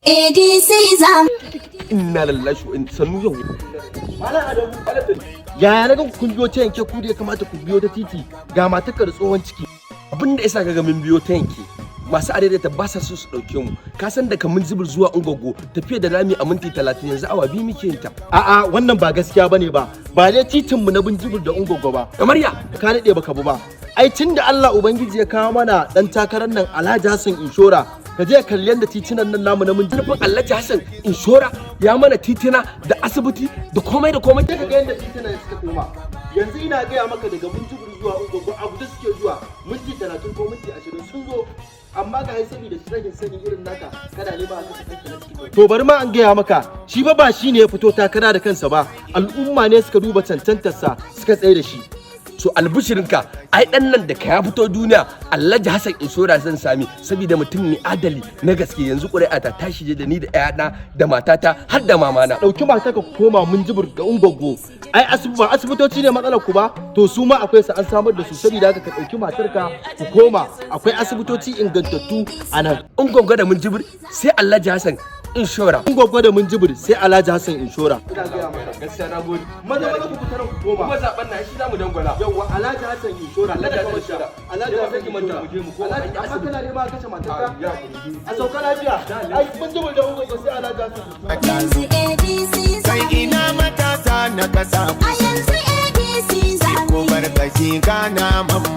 ADC za. Inna lillahi wa inna sannu yau. Malam Adamu, yaya na ga kun biyo ta yanke? Ku da ya kamata ku biyo ta titi, ga matarka da tsohon ciki. Abin da yasa kaga mun biyo ta yanke, masu adaidaita ba sa so su dauke mu. Ka san daga Minjibir zuwa Ungogo tafiya da rami a minti 30, yanzu awa 2 muke yin ta. A'a, wannan ba gaskiya bane ba. Ba dai titin mu na Minjibir da Ungogo ba. Kamar ya? Ka daɗe baka bu ba. Ai tun da Allah Ubangiji ya kawo mana dan takarar nan, Alhaji Hassan Inshora, ka je kalli yadda titunan nan namu na Minjibir. Nufin Alhaji Hassan Inshora ya mana titina da asibiti da komai da komai. Ka ga yadda titunan suka koma. Yanzu ina gaya maka, daga Minjibir zuwa Ungogo abu da suke zuwa minti 30 ko minti 20 sun zo. Amma ga saboda rashin sani irin naka, kana nema a kashe kanka na ciki. To bari ma an gaya maka, shi ba ba shi ne ya fito takara da kansa ba, al'umma ne suka duba cancantarsa suka tsaye da shi. So albishirinka, ai dan nan da ka ya fito duniya, Alhaji Hassan Inshora zan sami, saboda mutum ne adali na gaske. Yanzu ƙuri'a ta tashi da ni da ƴaƴana da matata har da mamana. Ɗauki mata ka koma Minjibir da Ungogo. Ai ba asibitoci ne matsalar ku ba, to su ma akwai su, an samar da su. Saboda haka ka ɗauki matarka ku koma, akwai asibitoci ingantattu a nan. Ungogo da Minjibir sai Alhaji Hassan Inshora. Ungogo da Minjibir sai Alhaji Hassan Inshora. Ina gaya maka. Gaskiya na gode. Maza maza ku fita nan ku koma. Kuma zaben na shi zamu dangwala. Yawwa, Alhaji Hassan Inshora. Alhaji Hassan Inshora. Alhaji Sai Hassan ki manta Inshora. mu je mu koma. Alhaji, amma kana nema kashe matarka. Ya. A sauka lafiya. Ai Minjibir da Ungogo sai Alhaji Hassan Inshora. Yanzu ADC za. Kai, ina matasa na kasa? A yanzu ADC za. Ko barkashi kana mamma.